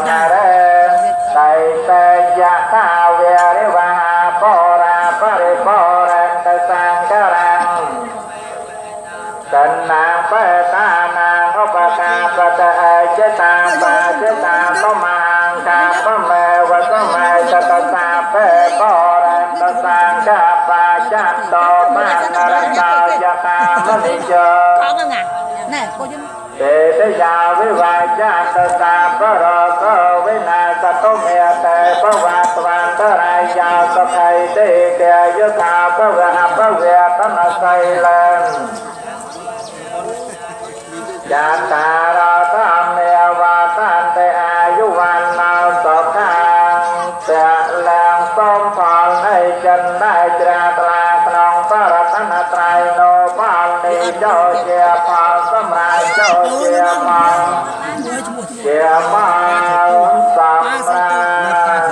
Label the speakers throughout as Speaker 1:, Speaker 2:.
Speaker 1: រេតៃតេយថាវេរិវាបរាបរិបរន្តសង្ករាំតណ្ណាបតានាឧបកាបតអេចតាបាចតាបមាកាបមេវសមេតតសាបេបរន្តសង្កបាចន្តោបានរតាយកាមនិជ
Speaker 2: ខងហ្នឹងណែcôយើង
Speaker 1: เตตยาวิวาจันตตาปรโกวินาศตุเมเตปวัตวันตรายยาสไคเตเกยธาปวะปะเวตนะไสลังจัตตารธรรมเมวาตันเตอายุวันนาสขังจะแรงส้มพลในจันได้จราตราក្នុងបរតនត្រៃโนផលនេះចូលជាផលសម្រាប់ចូលជាផលជាផលសម្រាប់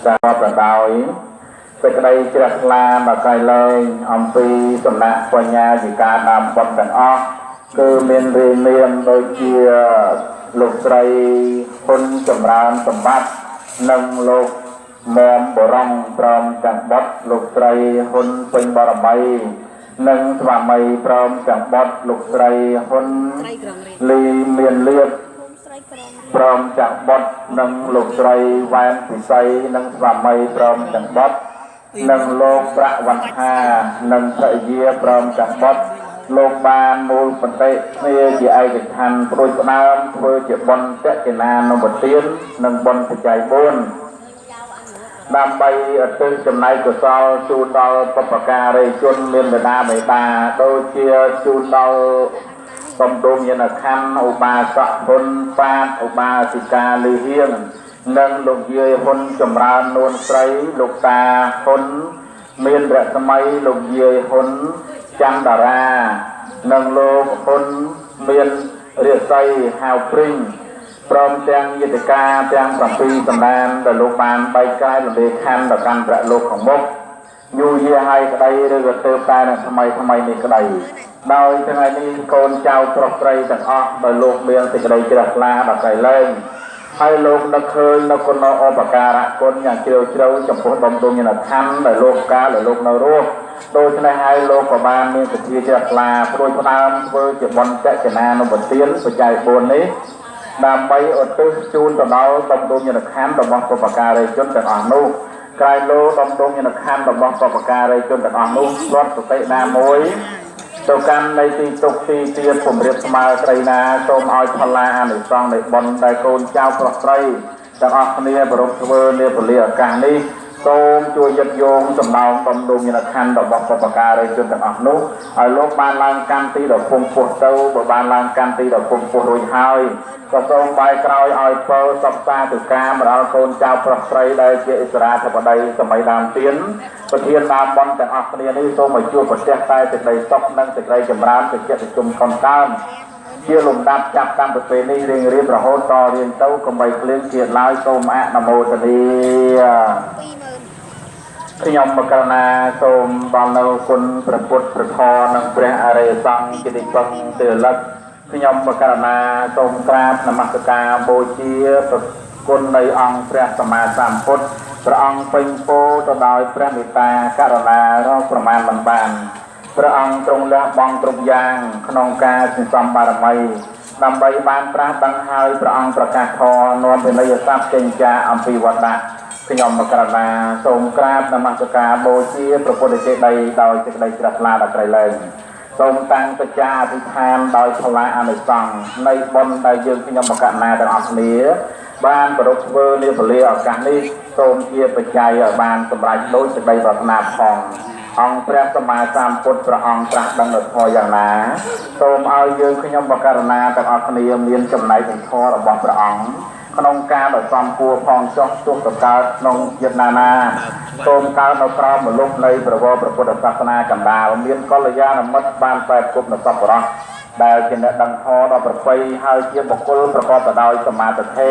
Speaker 1: សារប្រដោយសេចក្តីជ្រះថ្លាមកកៃលែងអំពីសំណាក់បញ្ញាវិការដើមបុត្រទាំងអស់គឺមានរាយនាមដូចជាលោកស្រីហ៊ុនចម្រើនសម្បត្តិនិងលោកមមបរងព្រមទាំងបុត្រលោកស្រីហ៊ុនពេញបរមីនិងស្វាមីព្រមទាំងបុត្រលោកស្រីហ៊ុន
Speaker 2: ស្រីក្រងរៀ
Speaker 1: លីមានលៀប
Speaker 2: ស្រីក្រង
Speaker 1: ព្រមទាំងបុត្រនិងលោកស្រីវ៉ែនពិសីនិងស្វាមីព្រមទាំងបុត្រនិងលោកប្រាក់វណ្ហានិងភរិយាព្រមទាំងបុត្រលោកបានមូលបន្តិគ្នាជាឯកខណ្ឌព្រួយផ្ដើមធ្វើជាបុណ្យតកិណានុបទាននិងបុណ្យបច្ច័យ4ដើម្បីឧទ្ទិសចំណែកកុសលជូនដល់បុព្វការីជនមានបដាបេតាដូចជាជូនដល់ កំដុំយនខណ្ឌឧបាសកហ៊ុនប៉ាតឧបាសិកាលីហៀងនិងលោកយាយហ៊ុនចម្រើននួនស្រីលោកតាហ៊ុនមានរស្មីលោកយាយហ៊ុនច័ន្ទតារានិងលោកហ៊ុនមានរាសីហៅព្រីងព្រមទាំងយេតិកាទាំង7សម្ដានដែលលោកបានបែកកាយលំលេខណ្ឌដល់កាន់ព្រះលោកខាងមុខ យូរយារហើយក្តីឬក៏ទៅតែនៅថ្មីថ្មីនេះក្តីដោយថ្ងៃនេះកូនចៅប្រុសស្រីទាំងអស់ដោយលោកមានសេចក្តីជ្រះថ្លាដល់កៃលែងហើយលោកនឹកឃើញនៅគុណឧបការៈគុណយ៉ាងជ្រាលជ្រៅចំពោះបំរុងយនខណ្ឌដែលលោកកាលដែលលោកនៅរស់ដូច្នេះហើយលោកក៏បានមានសទ្ធាជ្រះថ្លាព្រួយផ្ដើមធ្វើជាបុណ្យតចនានុបទានបច្ច័យ4នេះដើម្បីឧទ្ទិសជូនទៅដល់បំរុងយនខណ្ឌរបស់បុព្វការីជនទាំងអស់នោះ ក្រៃលោដំដងយនខណ្ឌរបស់បពការីជនទាំងអស់នោះរត់សតិណាមួយទៅកាន់នៃទីទុកទីទាពំរៀបស្មើស្រីណាសូមឲ្យផល្លាអានិសង្សនៃបុណ្យដែលកូនចៅប្រុសស្រីទាំងអស់គ្នាប្រពធ្វើនាពលាឱកាសនេះសូមជួយយឹតយោងសំណោងដំដងយនខណ្ឌរបស់បពការីជនទាំងអស់នោះឲ្យលោកបានឡើងកាន់ទីដ៏ពងពោះទៅបើបានឡើងកាន់ទីដ៏ពងពោះរួចហើយក៏សូមបាយក្រោយឲ្យពរសពសាទុកាមកដល់កូនចៅប្រុសស្រីដែលជាអិសរាធិបតីសម័យដើមទៀនប្រធានដើមបុណ្យទាំងអស់គ្នានេះសូមឲ្យជួបប្រទះតែសេចក្តីសុខនិងសេចក្តីចម្រើនទៅចិត្តជុំខំកើនជាលំដាប់ចាប់តាំងពីពេលនេះរៀងរៀបរហូតតរៀងទៅកុំបីឃ្លៀងជាតិឡើយសូមអនុមោទនា
Speaker 2: 20000
Speaker 1: ខ្ញុំមកករណាសូមដល់នៅគុណព្រះពុទ្ធព្រះធម៌និងព្រះអរិយសង្ឃជាទីពឹងទីរលឹកខ្ញុំមកករណាសូមក្រាបនមស្ការបូជាព្រះគុណនៃអង្គព្រះសម្មាសម្ពុទ្ធព្រះអង្គពេញពោទៅដោយព្រះមេត្តាករុណារកប្រមាណមិនបានព្រះអង្គទ្រង់លះបង់គ្រប់យ៉ាងក្នុងការសន្សំបារមីដើម្បីបានត្រាស់ដឹងហើយព្រះអង្គប្រកាសធម៌នាំវិន័យសព្ទចេញចាអំពីវត្តៈខ្ញុំមកករណាសូមក្រាបនមស្ការបូជាព្រះពុទ្ធចេតិយដោយសេចក្តីជ្រះថ្លាដល់ក្រៃលែងសូមតាំងសច្ចាអធិដ្ឋានដោយផល្លាអានិសង្សនៃបុណ្យដែលយើងខ្ញុំមកករណាទាំងអស់គ្នាបានប្រពធ្វើនាពលាឱកាសនេះសូមជាបច្ច័យឲ្យបានសម្រេចដោយសេចក្តីប្រាថ្នាផងអង្គព្រះសម្មាសម្ពុទ្ធព្រះអង្គត្រាស់ដឹងនៅធម៌យ៉ាងណាសូមឲ្យយើងខ្ញុំបករណាទាំងអស់គ្នាមានចំណែកក្នុងធម៌របស់ព្រះអង្គក្នុងការដ៏សំគួរផងចុះទោះទៅកើតក្នុងជាតិណាណាសូមកើតនៅក្រោមម្លប់នៃព្រះវរព្រះពុទ្ធសាសនាកណ្ដាលមានកល្យាណមិត្តបានបែបគប់នៅសពរោះដែលជាអ្នកដឹងធម៌ដ៏ប្រពៃហើយជាបុគ្គលប្រកបទៅដោយសមាធិ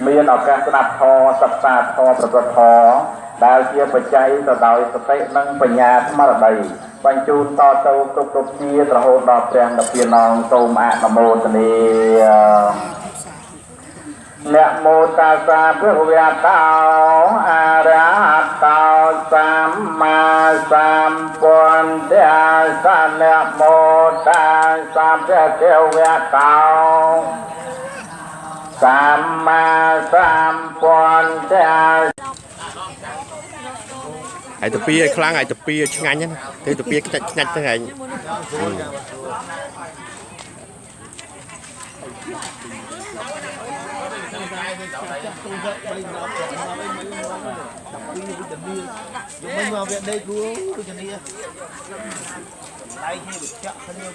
Speaker 1: មានឱកាសស្ដាប់ធម៌សិក្សាធម៌ប្រព្រឹត្តធម៌ដែលជាបច្ច័យទៅដោយសតិនិងបញ្ញាស្មារតីបញ្ជូនតទៅគ្រប់គ្រប់ជាតិរហូតដល់ព្រះនិព្វានងសូមអនុមោទនា នមោតាសាភគវតោអរហតោសម្មាសម្ពុទ្ធស្សនមោតាសាភគវតោសម្មាសម្ពុទ្ធ
Speaker 3: ឯតាពីឲ្យខ្លាំងឯតាពីឲ្យឆ្ងាញ់ណាទេតាពីខ្ចាច់ខ្ញាច់ទៅឯង
Speaker 4: មិនមកវាដេកគួដូចនេះដៃគ្នាវាចាក់គ្នា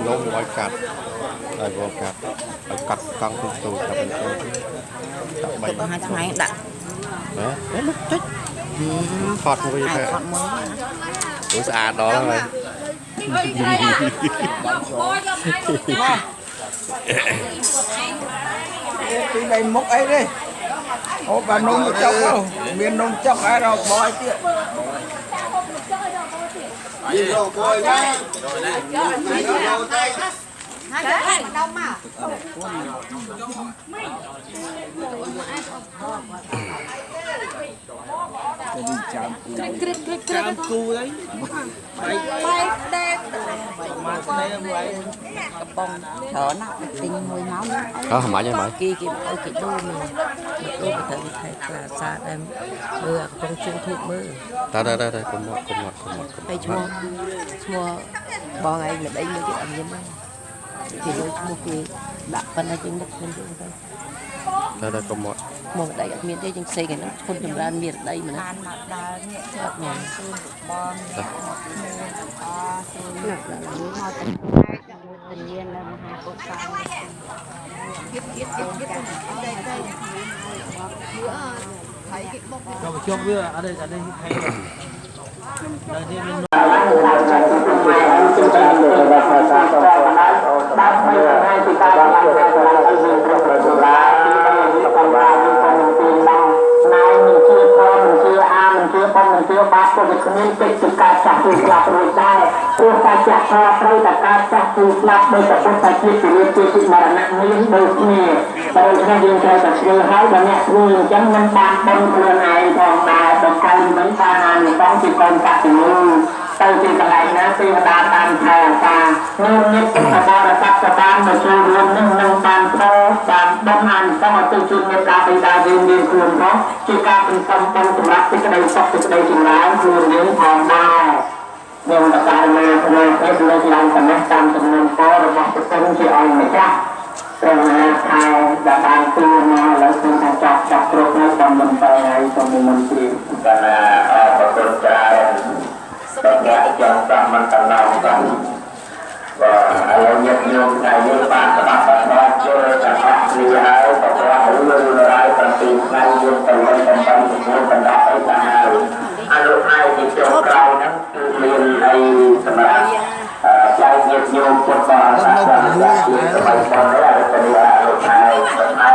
Speaker 3: នំឲ្យកាត់ឲ្យវកាត់ឲ្យកាត់កង់ទូទូតែមិនទៅដាក់បី
Speaker 2: ទៅហាថ្ងៃដាក់
Speaker 3: ណាអេលុកតិចថតមួយទៅ
Speaker 2: ថតមួយ
Speaker 3: អូស្អាតដល់ហើយ
Speaker 5: ពីបីមុខអីទេអូបាទនំចុកទៅមាននំចុកអីដល់បយទៀត
Speaker 4: ចាំគូអី
Speaker 2: បែកដែក
Speaker 4: មកស្នេហ៍មួយ
Speaker 2: កំប៉ុងច្រើនណាស់ទិញមួយមក
Speaker 3: អោះហ្មងហ្មង
Speaker 2: គេគេឲ្យគេដូរមើលដូរទៅថៃខ្លាសាដែរមើលកំប៉ុងជើងធូបមើល
Speaker 3: តើតើតើកុំមកកុំមកកុំមក
Speaker 2: ហើយឈ្មោះឈ្មោះបងឯងម្ដីមួយទៀតអត់មានគេយកឈ្មោះគេដាក់ប៉ុណ្ណាជាងនឹកខ្លួនយើងទៅ
Speaker 3: តើតើកុំមក
Speaker 2: ឈ្មោះម្ដីអត់មានទេយើងផ្សេងឯហ្នឹងឈុនចម្រើនមានម្ដីម្នាក់
Speaker 6: បានមកដល់នេះ
Speaker 2: អត់មាន
Speaker 6: បងអ្នកមកគ្នាអសូម
Speaker 2: ណាដល់
Speaker 6: មកតែធានានៅមហាកុសល
Speaker 4: ចូលជប់វាអត់ទេអត់ទេថៃដល់នេះមាន
Speaker 1: ដើម្បីបង្ហាញពីការឡើងទៅឡើងទៅមានព្រះប្រសម្រាប់ទីបីសម្រាប់មានការទីឡើងណែមិនជឿផងមិនជឿអាមិនជឿផងមិនជឿបាបក៏វាគ្មានពេចពីការចាស់គឺស្លាប់រួចដែរព្រោះការចាស់ក៏ត្រូវតែការចាស់គឺស្លាប់ដោយតែពុទ្ធជាតិជាជាពិមរណៈមានដូចគ្នាបើដូច្នេះយើងត្រូវតែជឿហើយដល់អ្នកធ្វើអញ្ចឹងមិនបានដឹងខ្លួនឯងផងដែរដល់កៅមិនបានអានិសង្សជាកូនកតញ្ញូទៅទីកន្លែងណាទេវតាតាមថែតានឹងនិតពុទ្ធបរិស័ទក៏បានមកចូលរួមនឹងនឹងបានផលបានដំអានិសង្សឲ្យទៅជួបមេត្តាបិតាយើងមានខ្លួនផងជាការសន្សំបុណ្យសម្រាប់សេចក្តីសុខសេចក្តីចម្រើនខ្លួនយើងផងដែរខ្ញុំបកាណាក្នុងនេះលើកឡើងប៉ុណ្ណេះតាមចំនួនពររបស់ព្រះគុណជាអង្គម្ចាស់ព្រះមហាខែដែលបានទូលមកឥឡូវខ្ញុំថាចប់ចប់គ្រប់ហើយតាមមិនទៅហើយសូមនិមន្តព្រាមកណាអរគុណច្រើនដល់អ្នកចង់តាមមិនកណ្ដោតាមបាទឥឡូវញាតិញោមថ្ងៃនេះបានស្ដាប់បទជលទាំងអស់គ្នាហើយប្រកបរឿងរាយ7ថ្ងៃយើងទៅលេង7 9បណ្ដោះអីទៅហើយអនុខែទីចុងក្រោយហ្នឹងគឺមានអីសម្រាប់ចែកញាតិញោមពុទ្ធបរិស័ទជាសម័យប៉ុននេះអរិយអនុខែខែ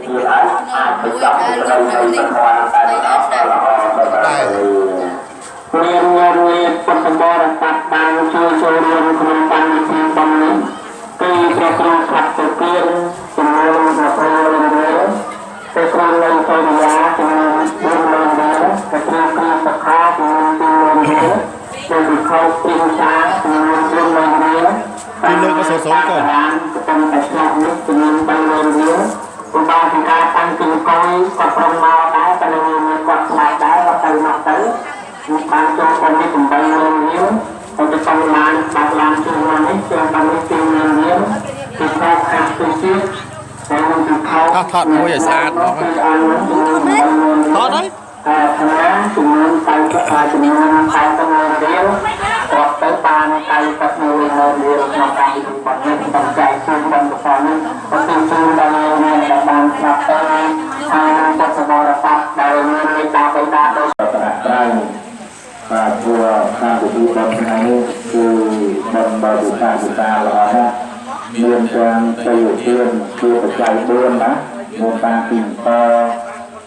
Speaker 1: ទីអាចអាចទៅចប់ទៅទៅធម៌តែល្អដែរមានញាតិញាតិពុទ្ធបរិស័ទបានជួយចូលរួមក្នុងកម្មវិធីបុណ្យនេះគឺព្រះគ្រូខាត់ទៅទៀនចំនួន20លានរៀលព្រះគ្រូលីសូរិយាចំនួន4លានរៀលព្រះគ្រូគ្រូសុខាចំនួន2លានរៀលព្រះវិខោព្រិងសាចំនួន4លានរៀល
Speaker 3: ពីលើកក៏សូសូកូន
Speaker 1: តាមតែឆ្លងនេះចំនួន3លានរៀលឧបាសិកាតាំងពីកុយក៏ប្រមមកដែរតែនឹងគាត់ស្លាប់ដែរគាត់ទៅមកទៅបានចូលទៅនេះ8លានរៀលហើយទៅតាមឡានបាក់ឡានជួននេះជួនបាននេះ2លានរៀលពីខោខាត់ទៅទៀតហើយនឹងពីខោ
Speaker 3: ថតថតមួយឲ្យស្អាតហ្មងថតហើយ
Speaker 1: តែថ្នាចំនួន40ចំនួន40លានរៀលគាត់ទៅបាន91លានរៀលក្នុងកម្មវិធីប៉ុណ្ណេះតាមចែកជូនដល់ប្រព័ន្ធនេះក៏គឺជូនដល់អ្នកដែលបានស្លាប់ទៅ កម្មពិធីបុណ្យថ្ងៃនេះគឺបុណ្យបរិសាទសាល្អណាស់មានទាំងទេវទានជាបច្ច័យ4ណាមានតាំងពីត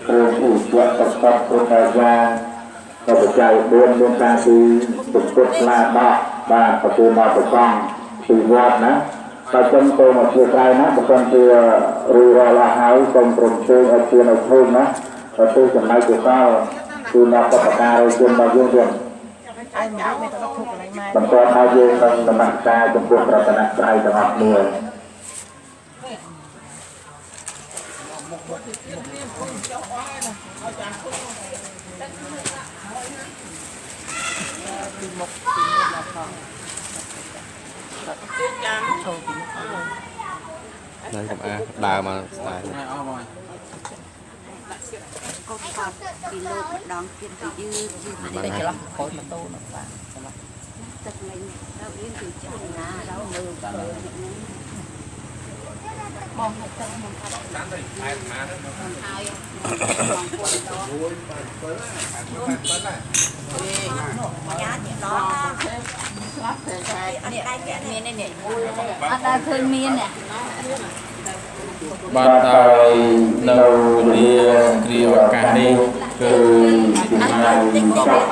Speaker 1: គ្រឿងឧបៈតបតពុទ្ធយ៉ាងក៏បច្ច័យ4មានតាំងពីពុទ្ធផ្លាដកបាទប្រគល់មកប្រកង់ពីវត្តណាបើចឹងសូមអធិស្ឋានណាបើសិនជារួចរាល់អស់ហើយសូមព្រមជើញឲ្យជានៅភូមិណាបើទោះចំណែកកុសលគឺដល់បព្វការីជនរបស់យើងទៀតបន្តឲ្យយើងនឹងនមស្ការចំពោះរតនត្រ័យទាំងអស់គ្នា
Speaker 3: đây cũng à đào mà xài
Speaker 6: ពីលោកម្ដងទៀតទៅយឺតយឺត
Speaker 2: តែច្រឡោះក្រោយម៉ូតូនោះបាទច្រឡោះ
Speaker 6: ទឹកមិញដល់យើងទៅចាក់ណាដល់មើលឃើញបងឲ្យទឹកខ្ញុំអត់តាមទៅឯណាហើយបងពួនដល់ញាតិដល់អត់ដែរមាននេះអត់ដែរឃើញមាននេះ
Speaker 7: បាទហើយនៅវេលាគ្រាឱកាសនេះគឺ
Speaker 1: ថ្ងៃចប់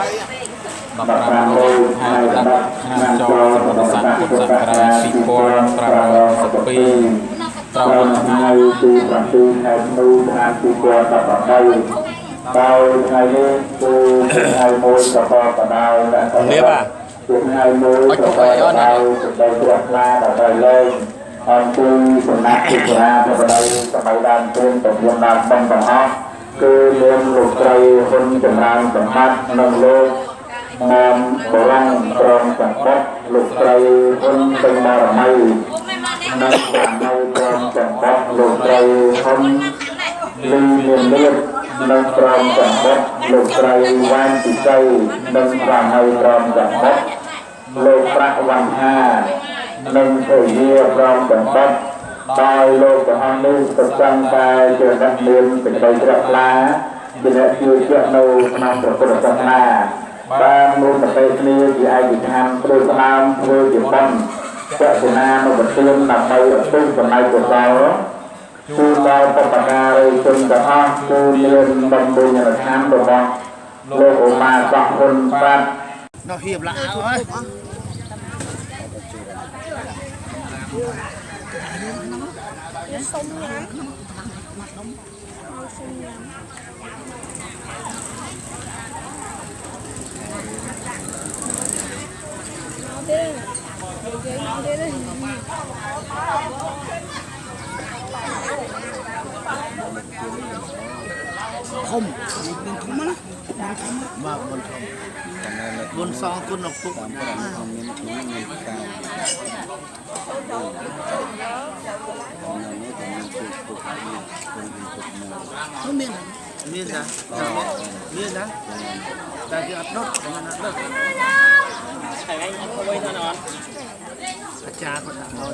Speaker 7: 15រោចខែ10ឆ្នាំចសង្វត្តស័កពុទ្ធសករាជ2562
Speaker 1: ត្រូវថ្ងៃទី7ខែធ្នូឆ្នាំ2018ដោយថ្ងៃនេះគឺថ្ងៃមួយកបកដៅដែល
Speaker 3: នេះបាទ
Speaker 1: គឺថ្ងៃមួយកបកដៅដើម្បីជ្រះថ្លាដើម្បីលែងអំពីសំណាក់ពិចារណាបតីសម័យដើមព្រមទំនៀមដើមបំទាំងអស់គឺមានលោកស្រីហ៊ុនចម្រើនសម្បត្តិនិងលោកមុំបរាំងព្រមទាំងបុត្រលោកស្រីហ៊ុនពេញបារមីនិងនៅព្រមទាំងបុត្រលោកស្រីហ៊ុនលីមានលៀបនិងព្រមទាំងបុត្រលោកស្រីវ៉ាន់ពិសីនិងប្រាំហើយព្រមទាំងបុត្រលោកប្រាក់វណ្ហានិងភរិយាព្រមទាំងបុត្រដោយលោកទាំងអស់នេះប្រចាំតែជាអ្នកមានសេចក្តីជ្រះថ្លាជាអ្នកជឿជាក់នៅក្នុងព្រះពុទ្ធសាសនាបានរួមប្រតិគ្នាជាឯកច្ឆន្ទព្រោះស្ដើមធ្វើជាបុណ្យចតុនានុបទានដើម្បីឧទ្ទិសចំណែកកុសលជូនដល់បព្វការីជនទាំងអស់គឺមានបំពេញឋានរបស់លោកឧបាសកហ៊ុនប៉ាត់
Speaker 4: nó hiệp lại thôi không mình không á mà mình không buôn so quân độc cục không miên miên ra miên ra ta kia đốt đốt cha còn đào thôi.